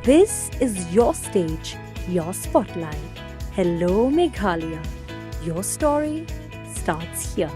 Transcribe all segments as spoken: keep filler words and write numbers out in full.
This is your stage, your spotlight. Hello Meghalaya. Your story starts here.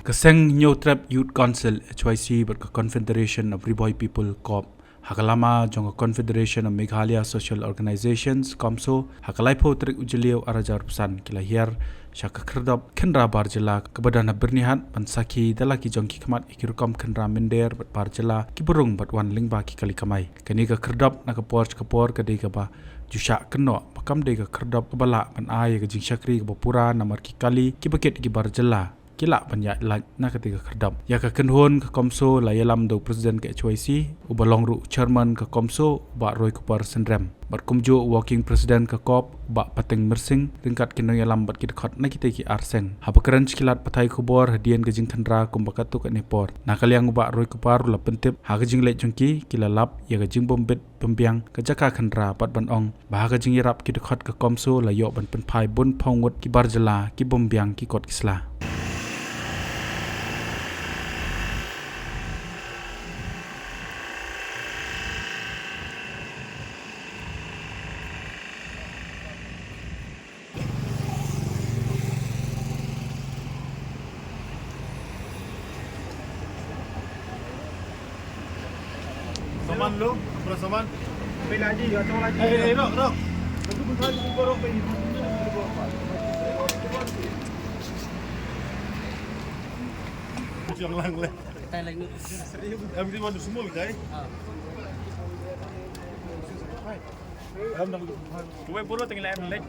Ka Seng Hynñiewtrep Youth Council, H Y C, bad ka Confederation of Ri Bhoi People, COP, ha ka lama jong ka Confederation of Meghalaya Social Organizations, COMSO, ha ka laiphew tarik u Jylliew arhajar arphew san, ki la hiar sha ka khyrdop khynra bar jylla kaba don ha Byrnihat, ban sakhi da la ki jong ki khmat ïa ki rukom khynra mynder bad bar jylla kiba rung bad wan lyngba ki kali kamai. Kane ka khyrdop na ka por sha ka por ka dei kaba ju shah kynnoh ba kam dei ka khyrdop kaba lah ban ai ïa ka jingshakri kaba pura, namar ki kali kiba kit ïa ki bar jylla ki lah ban ïaid lait na katei ka khyrdop. Ïa ka kynhun ka COMSO la ïalam da u President ka H Y C, uba long ruh u Chairman ka COMSO, u Bah Roykuper Synrem, bad kumjuh u Working President ka COP, u Bah Pateng Myrsing, ryngkat ki nongïalam bad ki dkhot na kitei ki ar seng. Haba kren sha ki lad pathai khubor hadien ka jingkhynra kumba katto katne por, na ka liang u Bah Roykuper u la pyntip ha ka jingleit jong ki, ki la lap ïa ka jingbym bit bym biang ka jaka khynra bad ban ong ba ha ka jingïarap ki dkhot ka COMSO la ïoh ban pynphai bun phew ngut ki bar jylla ki bym biang ki kot ki sla. Saman lo, apa saman? Pila ji, ya, saman ji. Eh, eh, rok, rok. Itu bentar, itu baru, apa ini? Yang lang, lang. Em, di mana semua, guys? Tuwei puro teng lem lek.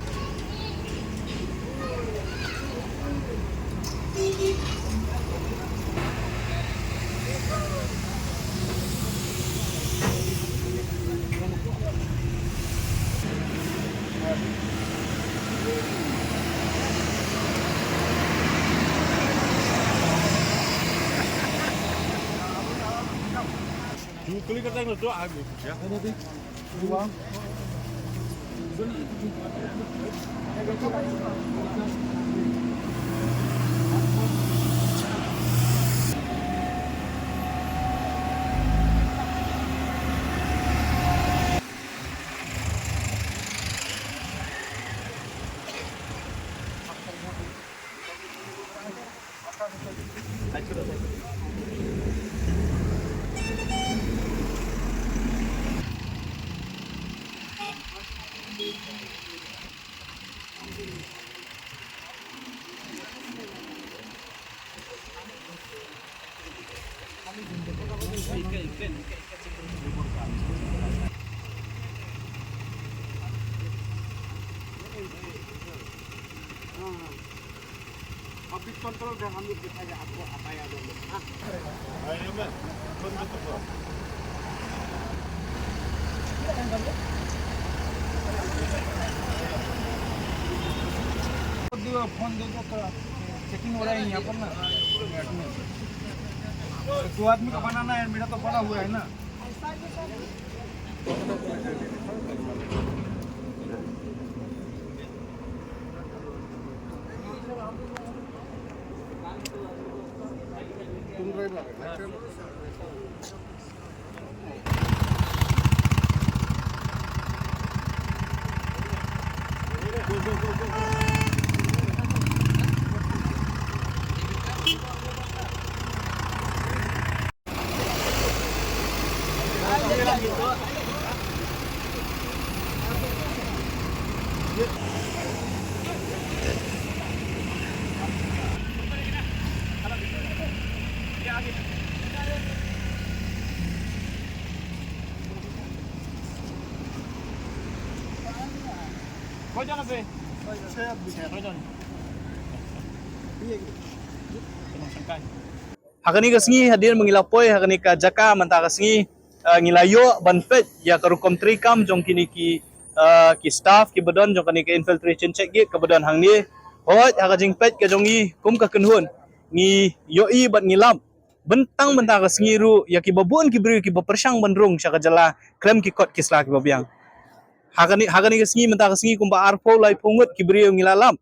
Dua kali kata yang ledak aku, ya. Public control dah ambil kita ya, apa, apa ya dulu. Ah. Ayo, Mbak. Phone tutup, Mbak. Dia phone dia tu checking हो रहा है यहाँ पर ना। दो आदमी का बनाना है, मेरा तो बना हुआ है ना। কয়জন আছে? ছয়জন। Ha kane ka sngi, hadien ba ngi la poi ha kane ka jaka mynta ka sngi, eh, ngi la ïoh ban peit ïa ka rukom treikam jong kine ki, eh, ki staff kiba don jong kane ka infiltration check gate kaba don hangne. Hooid, ha ka jingpeit ka jong ngi kum ka kynhun, ngi ïohi bad ngi lap bun tang mynta ka sngi ruh ïa kiba bun ki briew kiba pyrshang ban rung sha ka jylla khlem ki kot ki sla kiba biang. Ha kane, ha kane ka sngi, mynta ka sngi kumba arphew laiphew ngut ki briew ngi la lap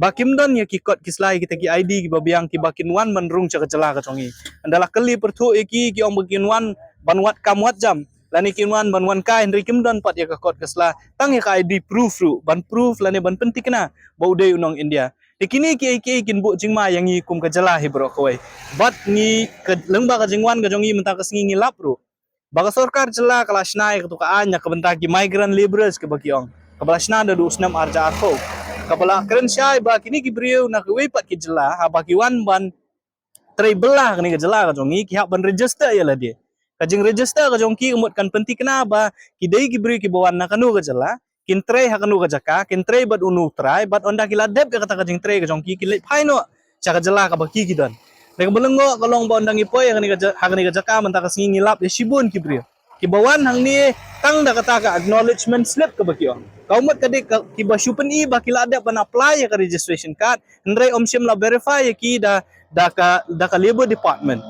ba kim don ïa ki kot ki sla, ïa kita ki I D kiba biang kiba kin wan ban rung sha ka jylla ka jong ngi. Ynda la kylli pyrthuh ïa ki, ki ong ba kin wan ban wad kam wad jam. lane kin wan ban wan kai, hynrei kim don pat ïa ka kot ka sla, tang ïa ka I D proof ruh ban proof lane ban pynthikna ba u dei u nong India. Te kine kiei kiei kin buh jingma ïa ngi kum ka jylla hi baroh kawei. Bad ngi ka, lyngba ka jingwan ka jong ngi mynta ka sngi ngi lap ruh ba ka sorkar jylla ka la shna ïa kato ka aiñ na ka bynta ki migrant labourers kaba ki ong, kaba la shna naduh u snem arhajar arphew, kaba la kren shai ba kine ki briew na kiwei pat ki jylla, haba ki wan ban trei bylla ha kane ka jylla ka jong ngi, ki hap ban register ïa lade. Ka jingregister ka jong ki ka mut kan pynthikna ba ki dei ki briew kiba wan na kano ka jylla, kin trei ha kano ka jaka, kin trei bad uno u trai, bad ynda ki la dep ïa kata ka jingtrei ka jong ki, kin leit phai noh sha ka jylla kaba ki ki don. Te kaba lyngngoh ka long ba ynda ngi poi ha kane ka ja-, ha kane ka jaka mynta ka sngi ngi lap ïa shibun ki briew kiba wan hangne tang da kata ka acknowledgement slip kaba ki ong. Ka mut ka dei ka, kiba shu pyni ba ki la dep ban apply ïa ka registration card, hynrei ym shym la verify ïa ki da, da ka, da ka Labour Department.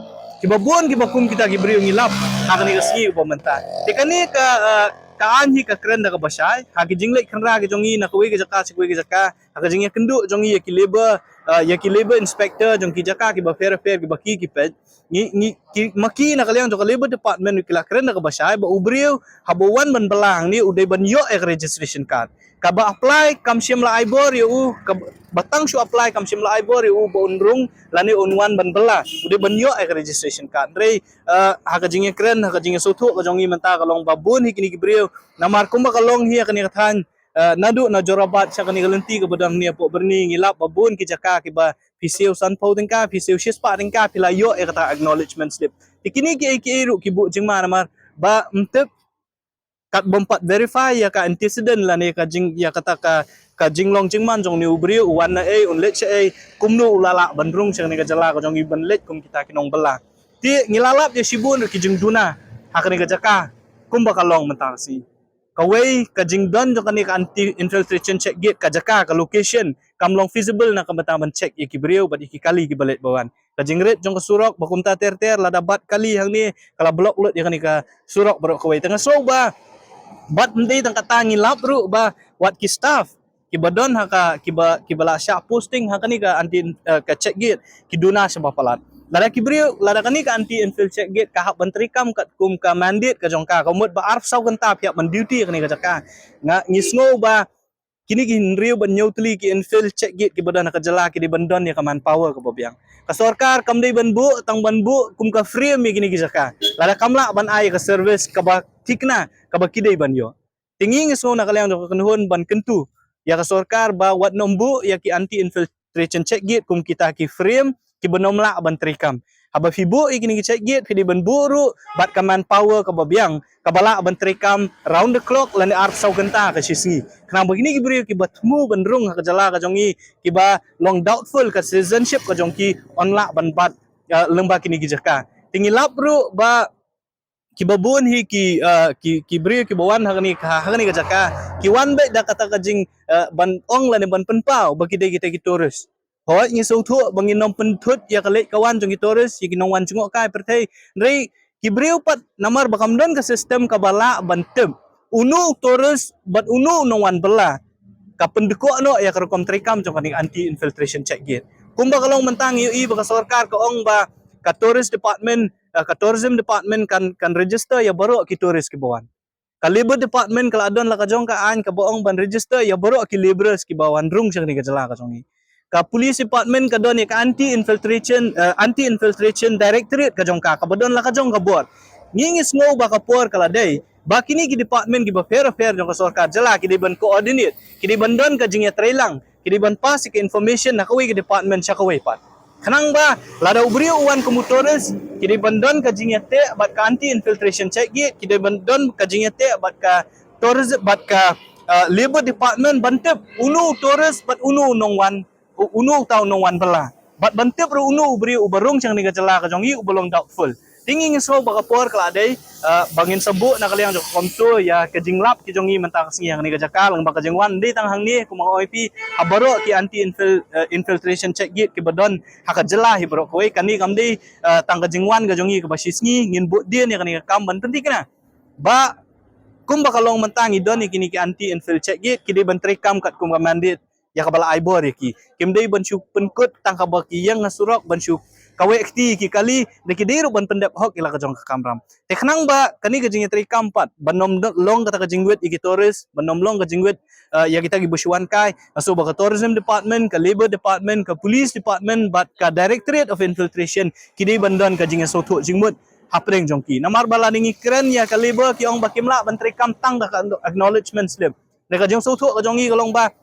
Kiba bun kiba kum kita ki briew ngi lap ha kane ka sngi uba mynta. Te kane ka, eh, ka aiñ hi ka kren da kaba shai ha ki jingleit khynra ki jong ngi na kawei ka jaka sha kawei ka jaka, ha ka jingïakynduh jong ngi ïa ki labour, eh, ïa ki labour inspector jong ki jaka kiba pher pher kiba ki ki peit. Ngi, ngi, ki, ma ki na ka liang jong ka Labour Department ki la kren da kaba shai ba u briew haba u wan ban bylla hangne u dei ban ïoh ïa ka registration card. Kaba apply kam shym la ai bor ïa u, kaba tang shu apply kam shym la ai bor ïa u ba un rung lane un wan ban bylla, u dei ban ïoh ïa ka registration card. Hynrei, eh, ha ka jingïakren, ha ka jingïasngewthuh ka jong ngi mynta ka long ba bun hi kine ki briew, namar kumba ka long hi ha kane ka thaiñ, eh, naduh na Jorabat sha kane ka lynti kaba don hangne hapoh Byrni, ngi lap ba bun ki jaka kiba phi siew sanphew tyngka, phi siew shispah tyngka phi la ïoh ïa kata acknowledgement slip. Te kine kiei kiei ruh ki buh jingma namar ba ym tip kat bym pat verify ïa ka antecedent lane ka jing, ïa kata ka, ka jinglong jingman jong une u briew, u wan na ei, un leit sha ei, kumno u la lah ban rung sha kane ka jylla ka jong ngi ban leit kum kita ki nongbylla. Te ngi la lap ïa shibun ruh ki jingduna ha kane ka jaka kumba ka long mynta ka sngi. Kawei, ka jingdon jong kane ka anti infiltration check gate, ka jaka, ka location kam long feasible na ka bynta ban check ïa ki briew bad ïa ki kali kiba leit ba wan. Ka jingrit jong ka surok ba kumta ter ter, lada bat kali hangne ka la block lut ïa kane ka surok baroh kawei. Te nga sngew ba bad ym dei tang kata, ngi lap ruh ba wat ki staff kiba don ha ka, kiba, kiba la shah posting ha kane ka anti, eh, ka check gate ki duna shaba palat. Lada ki briew, lada kane ka anti infil check gate ka hap ban treikam katkum ka mandate ka jong ka, ka mut ba arphew saw kynta phi hap ban duty ha kane ka jaka. Nga, ngi sngew ba kine ki hynriew ban hynñiew tylli ki infil check gate kiba don ha ka jylla ki dei ban don ïa ka manpower kaba biang. Ka sorkar kam dei ban buh tang ban buh kum ka frame ïa kine ki jaka lada kam lah ban ai ka service kaba thikna kaba ki dei ban ïoh. Te ngi, ngi sngew na ka liang jong ka kynhun ban kyntu ïa ka sorkar ba wat nym buh ïa ki anti infiltration check gate kum kita ki frame kiba nym lah ban treikam. Haba phi buh ïa kine ki check gate phi dei ban buh ruh bad ka manpower kaba biang kaba lah ban treikam round the clock lane arphew saw kynta ka shi sngi. Khnang ba kine ki briew kiba thmu ban rung ha ka jylla ka jong ngi, kiba long doubtful ka citizenship ka jong ki, yn lah ban bat, eh, lyngba kine ki jaka. Te ngi lap ruh ba kiba bun hi ki, eh, ki, ki briew kiba wan ha kane ka, ha kane ka jaka ki wan beit da kata ka jing, eh, ban ong lane ban pynpaw ba ki dei kita ki tourist. Hooid, ngi sngewthuh ba ngin nym pynthut ïa ka leit ka wan jong ki tourist, ïa ki nongwan jngohkai pyrthei. Hynrei ki briew pat, namar ba kam don ka system kaba lah ban tip uno u tourist bad uno u nongwan bylla, ka pyndkoh noh ïa ka rukom treikam jong kane ka anti infiltration check gate. Kumba ka long mynta ngi ïohi ba ka sorkar ka ong ba ka tourist department, eh, ka tourism department kan, kan register ïa baroh ki tourist kiba wan. Ka Labour Department ka la don la ka jong ka aiñ kaba ong ban register ïa baroh ki labourers kiba wan rung sha kane ka jylla ka jong ngi. Ka Police Department ka don ïa ka anti infiltration, eh, anti infiltration directorate ka jong ka, kaba don la ka jong ka bor. Ngi, ngi sngew ba ka por ka la dei ba kine ki department kiba pher pher jong ka sorkar jylla ki dei ban coordinate, ki dei ban don ka jingïatreilang, ki dei ban pass ïa ka information na kawei ka department sha kawei pat. Khnang ba lada u briew u wan kum u tourist, ki dei ban don ka jingïateh bad ka anti infiltration check gate, ki dei ban don ka jingïateh bad ka tourism, bad ka, uh, Labour Department ban tip uno u tourist bad uno u nongwan, u-, uno uta u nongwan bylla. Bad ban tip ruh uno u briew uba rung sha kane ka jylla ka jong ngi uba long doubtful. Te ngi, ngi sngew ba ka por ka la dei, eh, ba ngin sa buh na ka liang jong ka CoMSO ïa ka jinglap ki jong ngi mynta ka sngi ha kane ka jaka, lyngba ka jingwan, ym dei tang hangne, kumba nga ong ïa phi, ha baroh ki anti infil-, eh, infiltration check gate kiba don ha ka jylla hi baroh kawei. Kane kam dei, eh, tang ka jingwan ka jong ngi kaba shi sngi, ngin buh dien ïa kane ka kam ban pynthikna ba kumba ka long mynta ngi don ïa kine ki anti infil check gate, ki dei ban treikam katkum ka mandate ïa kaba la ai bor ïa ki. Kim dei ban shu pynkut tang kaba ki ïeng ha surok ban shu kawei kti ki kali, da ki dei ruh ban pyndep hok ïa la ka jong ka kamram. Te khnang ba kane ka jingïatreikam pat ban ym long kata ka jingwit ïa ki tourist, ban ym long ka jingwit, eh, ïa kita ki bushuan kai, nga sngew ba ka tourism department, ka labour department, ka police department bad ka directorate of infiltration ki dei ban don ka jingïasngewthuh jingmut hapdeng jong ki. Namar ba lada ngi kren ïa ka labour ki ong ba kim lah ban treikam tang da ka acknowledgement slip. Da ka jingsngewthuh ka jong ngi ka long ba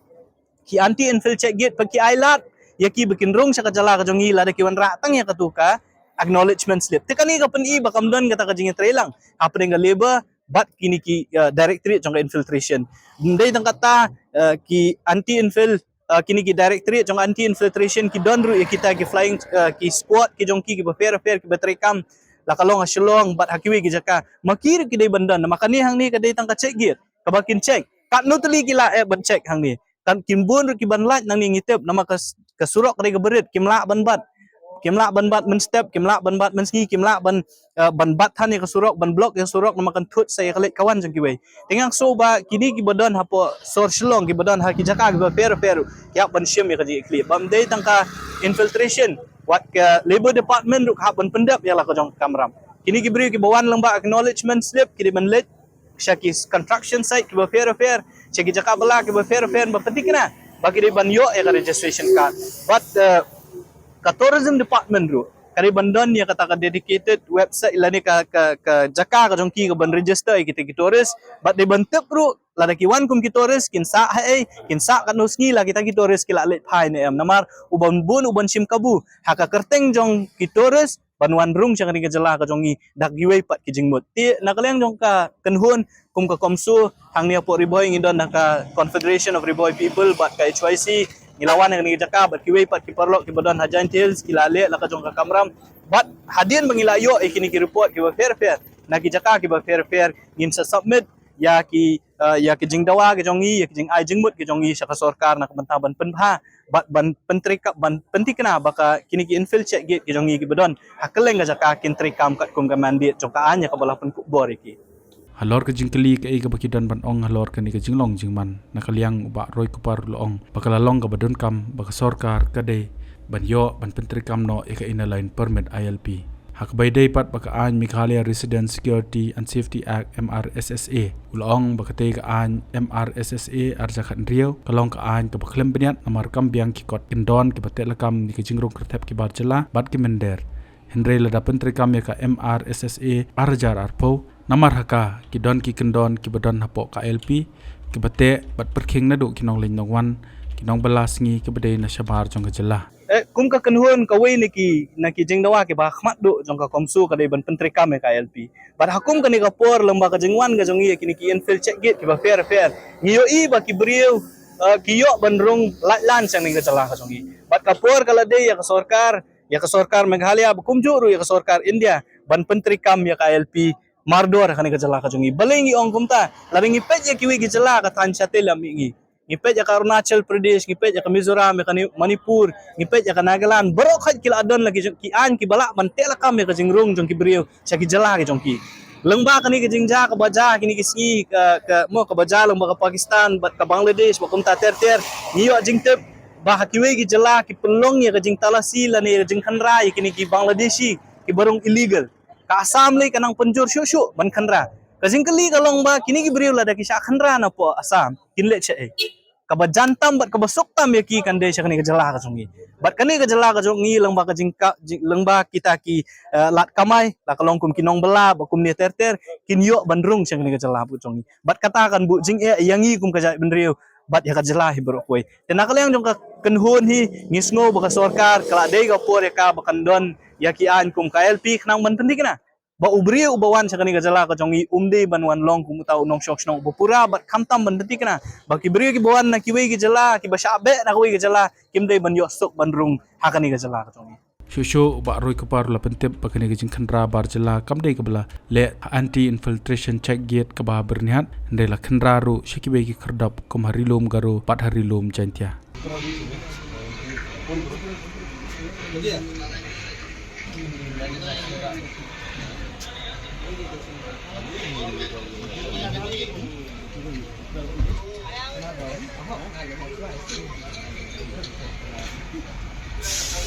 ki anti infil check gate pat ki ai lad ïa ki ba kin rung sha ka jylla ka jong ngi lada ki wanrah tang ïa katu ka acknowledgement slip. Te kane ka pyni ba kam don kata ka jingïatreilang hapdeng ka labour bad kine ki, uh, directorate jong ka infiltration. Ym dei tang kata, uh, ki anti infil, uh, kine ki directorate jong anti infiltration ki don ruh ïa kita ki flying, uh, ki squad ki jong ki kiba pher pher kiba treikam la ka long ha Shillong bad ha kiwei ki jaka. Ma ki ruh ki dei ban don, ma kane hangne ka dei tang ka check gate kaba kin check. Katno tylli ki lah eh ban check hangne. Kan kin bun ruh ki ban lait nangne ngi tip, namar ka, ka surok ka dei kaba rit, kim lah ban bat. Kim lah ban bat mynstep, kim lah ban bat mynsngi, kim lah ban, eh, ban bat than ïa ka surok, ban block ïa ka surok, namar kan thut sa ïa ka leit ka wan jong kiwei. Te nga sngew ba kine kiba don hapoh sor Shillong, kiba don ha ki jaka kiba pher pher ruh ki hap ban shim ïa ka jingïakhlieh. Bym dei tang ka infiltration, wat ka labour department ruh ka hap ban pyndep ïa la ka jong ka kamram. Kine ki briew kiba wan lyngba acknowledgement slip ki dei ban leit sha ki construction site kiba pher pher, sha ki jaka bylla kiba pher pher, ba pynthikna ba ki dei ban ïoh ïa ka registration card. Bad, eh, ka tourism department ruh ka dei ban don ïa kata ka dedicated website lane ka, ka, ka jaka ka jong ki ka ban register ïa kita ki tourist. Bad dei ban tip ruh lada ki wan kum ki tourist kin sah haei, kin sah katno sngi, la kita ki tourist ki la leit phai ne em. Namar u ban bun u ban shim kabu ha ka kyrteng jong ki tourist ban wan rung sha kane ka jylla ka jong ngi da kiwei pat ki jingmut. Te na ka liang jong ka kynhun kum ka CoMSO, hangne hapoh Ri Bhoi ngi don da ka Confederation of Ri Bhoi People bad ka H Y C, ngi la wan ha kane ka jaka bad kiwei pat ki paralok kiba don ha Jaintia Hills ki la leh la ka jong ka kamram. Bad hadien ba ngi la ïoh ïa kine ki report kiba pher pher na ki jaka kiba pher pher, ngin sa submit ïa ki, eh, ïa ki jingdawa ki jong ngi, ïa ki jingai jingmut ki jong ngi sha ka sorkar na ka bynta ban pynbha bad ban pyntreikam, ban pynthikna ba ka kine ki infil check gate ki jong ngi kiba don ha kylleng ka jaka kin treikam katkum ka mandate jong ka aiñ ïa kaba la pynkup bor ïa ki. Halor ka jingkylli kaei kaba ki don ban ong halor kane ka jinglong jingman, na ka liang u Bah Roy Cooper u la ong ba ka la long kaba donkam ba ka sorkar ka dei ban ïoh ban pyntreikam noh ïa ka Inner Line Permit, I L P. Ha kaba ïadei pat bad ka aiñ Meghalaya Residents Security and Safety Act, M R S S A, u la ong ba katei ka aiñ M R S S A ar hajar khathynriew ka long ka aiñ kaba khlem bniat namar kam biang ki kot kyndon kiba teh lakam ïa ka jingrung kyrthep ki bar jylla bad ki mynder. Hynrei lada pyntreikam ïa ka M R S S A ar hajar arphew, namar ha ka ki don ki kyndon kiba don hapoh ka I L P kiba teh bad pyrkhing naduh ki nongleit nongwan, ki nongbylla sngi kiba dei na shabar jong ka jylla. Eh, kum ka kynhun kawei na ki, na ki jingdawa kiba khmat duh jong ka CoMSO ka dei ban pyntreikam ïa ka I L P. Bad ha kum kane ka por lyngba ka jingwan ka jong ngi ïa kine ki infil check gate kiba pher pher, ngi ïohi ba ki briew, eh, ki ïoh ban rung lait lan sha kane ka jylla ka jong ngi. Bad ka por ka la dei ïa ka sorkar, ïa ka sorkar Meghalaya ba kumjuh ruh ïa ka sorkar India ban pyntreikam ïa ka I L P mardor ha kane ka jylla ka jong ngi. Balei ngi ong kumta? Lada ngi peit ïa kiwei ki jylla ka thaiñ shatei lam mihngi. Ngi peit ïa ka Arunachal Pradesh, ngi peit ïa ka Mizoram, ïa ka Ni-, Manipur, ngi peit ïa ka Nagaland. Baroh khoit ki la don la ki jong, ki aiñ kiba lah ban teh lakam ïa ka jingrung jong ki briew sha ki jylla ki jong ki. Lyngba kane ka jingjia kaba jia kine ki sngi ka, ka, mo kaba jia lyngba ka Pakistan bad ka Bangladesh bad kumta ter ter, ngi ïoh jingtip ba ha kiwei ki jylla ki pynlong ïa ka jingtalasi lane ïa ka jingkhynra ïa kine ki Bangladeshi kiba rung illegal. Ka Assam lei ka nang pynjur shuh shuh ban khynra. Ka jingkylli ka long ba kine ki briew lada ki shah khynra napoh Assam kin leit shaei? Kaba jan tam bad kaba suk tam ïa ki kan dei sha kane ka jylla ka jong ngi. Bad kane ka jylla ka jong ngi lyngba ka jingka, jing, lyngba kita ki, eh, lad kamai, la ka long kum ki nongbylla bad kumne ter ter, kin ïoh ban rung sha kane ka jylla ka jong ngi. Bad kata kan buh jingeh ïa ngi kum ka jaitbynriew bad ïa ka jylla hi baroh kawei. Te na ka liang jong ka kynhun hi ngi sngew ba ka sorkar ka la dei ka por ïa ka ba kan don ïa ki aiñ kum ka I L P khnang ban pynthikna ba u briew uba wan sha kane ka jylla ka jong ngi um dei ban wan long kum uta u nongshong shnong uba pura bad khamtam ban pynthikna ba ki briew kiba wan na kiwei ki jylla kiba shah beh na kiwei ki jylla kim dei ban ïoh suk ban rung ha kane ka jylla ka jong ngi. Shuh shuh u Bah Roy Cooper u la pyntip ba kane ka jingkhynra bar jylla kam dei kaba la leh ha anti infiltration check gate kaba ha Byrnihat, hynrei la khynra ruh sha kiwei ki khyrdop kum ha Ri Lum Garo bad ha Ri Lum Jaintia.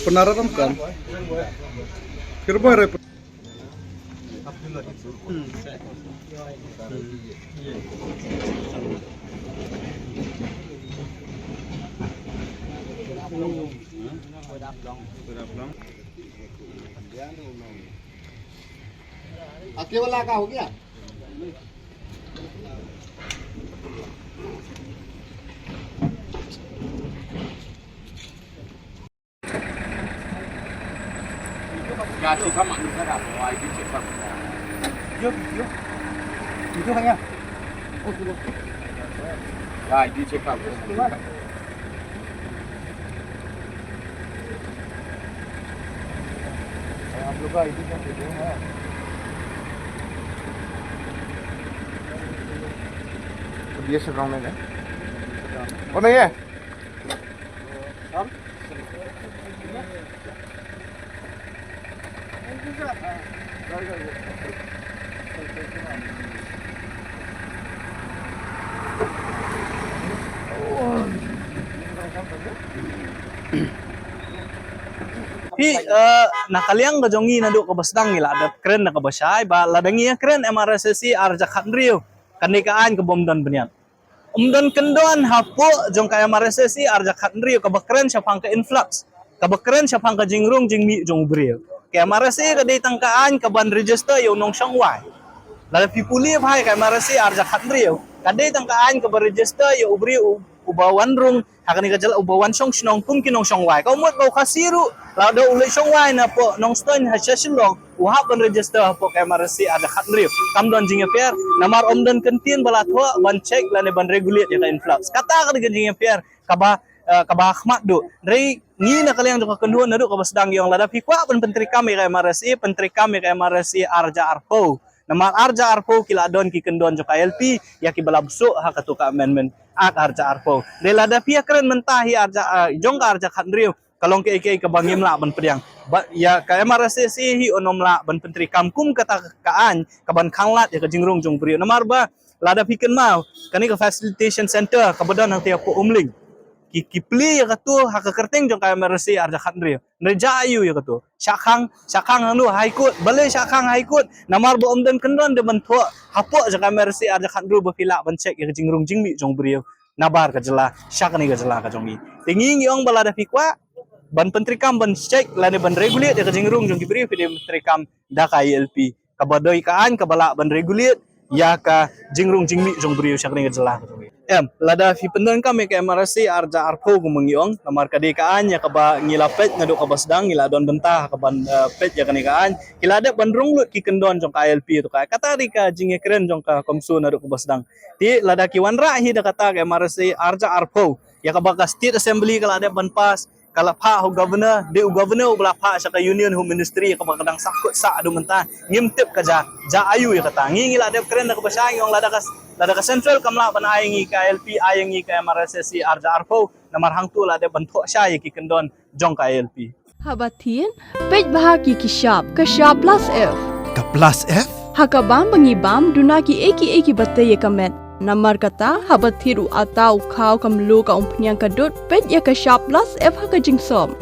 Penara ram kan. Kirba re. आपके वाला का हो गया? ये सब रंग में है। वो नहीं है। Phi, eh, na ka liang ka jong ngi naduh kaba sdang ngi la dep kren na kaba shai ba lada ngi ïa kren M R S S E ar hajar khathynriew, kane ka aiñ ka bym don bniat. Ym don kyndon hapoh jong ka M R S S E ar hajar khathynriew kaba kren shaphang ka influx, kaba kren shaphang ka jingrung jingmih jong u briew. Ka M R S S E ka dei tang ka aiñ kaban register ïa u nongshong wai. Lada phi pule bha ïa ka M R S S E ar hajar khathynriew, ka dei tang ka aiñ kaba register ïa u briew u, uba wan rung ha kane ka jylla, uba wan shong shnong kum ki nongshong wai. Ka mut ba u Khasi ruh lada u leit shong wai napoh Nongstoiñ ha sha Shillong, u hap ban register hapoh ka M R S S E ar hajar khathynriew. Kam don jingïapher, namar ym don kyntien ba la thoh ban check lane ban regulate ïa ka influx. Kata ka dei ka jingïapher kaba, eh, kaba khmat duh. Hynrei ngi na ka liang jong ka kynhun naduh kaba sdang ngi ong lada phi kwah ban pyntreikam ïa ka M R S S E, pyntreikam ïa ka M R S S E ar hajar arphew. Namar ar hajar arphew ki la don ki kyndon jong ka I L P ïa kiba la bsuh ha kato ka Amendment Act ar hajar arphew. Hynrei lada phi ïa kren mynta hi ar hajar, ah, jong ka ar hajar khathynriew, ka long kaei kaei kaba ngim lah ban pdiang. Ba ïa ka M R S S E hi un ym lah ban pyntreikam kum kata ka aiñ kaban khanglad ïa ka jingrung jong u briew. Namar ba lada phi kynmaw, kane ka facilitation center kaba don hangtei hapoh Umling, ki, ki plie ïa kato ha ka kyrteng jong ka M R S S E ar hajar khathynriew. Hynrei jia aiu ïa kato? Shah khang, shah khang hangno? High Court. Balei shah khang High Court? Namar ba ym don kyndon de ban thoh hapoh jong ka M R S S E ar hajar khathynriew ba phi lah ban check ïa ka jingrung jingmih jong u briew nabar ka jylla sha kane ka jylla ka jong ngi. Te ngi ngi ong ba lada phi kwah ban pyntreikam, ban check lane ban regulate ïa ka jingrung jong ki briew, phi dei ban pyntreikam da ka I L P kaba dei ka aiñ kaba lah ban regulate ïa ka jingrung jingmih jong u briew sha kane ka jylla ka jong ngi. Em, lada phi pyndonkam ïa ka M R S S E ar hajar arphew kum ngi ong, namar ka dei ka aiñ ïa kaba ngi la peit naduh kaba sdang, ngi la don bynta ha kaban, eh, peit ïa kane ka aiñ. Ki la dep ban rung lut ki kyndon jong ka I L P to ka. Kata dei ka jingïakren jong ka CoMSO naduh kaba sdang. Te lada ki wanrah hi da kata ka M R S S E ar hajar arphew ïa kaba ka State Assembly ka la dep ban pass, ka la phah ha u Governor, dei u Governor uba la phah sha ka Union Home Ministry, kaba ka dang sahkut sah haduh mynta. Ngim tip ka jia, jia aiu ïa kata. Ngi ngi la dep kren da kaba shai, ngi ong lada ka, lada ka Central kam lah ban ai ngi ka I L P, ai ngi ka M R S S E ar hajar arphew, namar hangto la dep ban thoh shai ïa ki kyndon jong ka I L P. Haba thied, peit bha ki ki shap, ka shap plus F. Ka plus F? Ha ka bam ba ngi bam, duna kiei kiei kiba tei ïa ka met. Namar kata, haba thied u atta, u khaw, ka mluh, ka umphniang, ka dud, peit ïa ka shap plus F ha ka jingsop.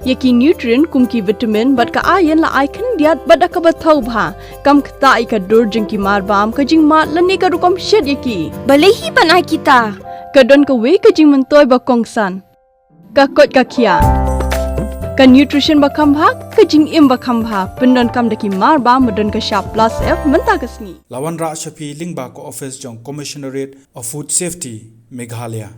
Ïa ki nutrient kum ki vitamin bad ka iron la ai khyndiat bad da kaba thaw bha. Kam ktah ïa ka dur jong ki marbam, ka jingmad lane ka rukom shet ïa ki. Balei hi ban ai kita? Ka don kawei ka jingmyntoi ba kongsan. Ka koit ka khiah. Ka nutrition ba kham bha, ka jingim ba kham bha. Pyndonkam da ki marbam ba don ka shap plus F mynta ka sngi. La wanrah sha phi lyngba ka office jong Commissionerate of Food Safety, Meghalaya.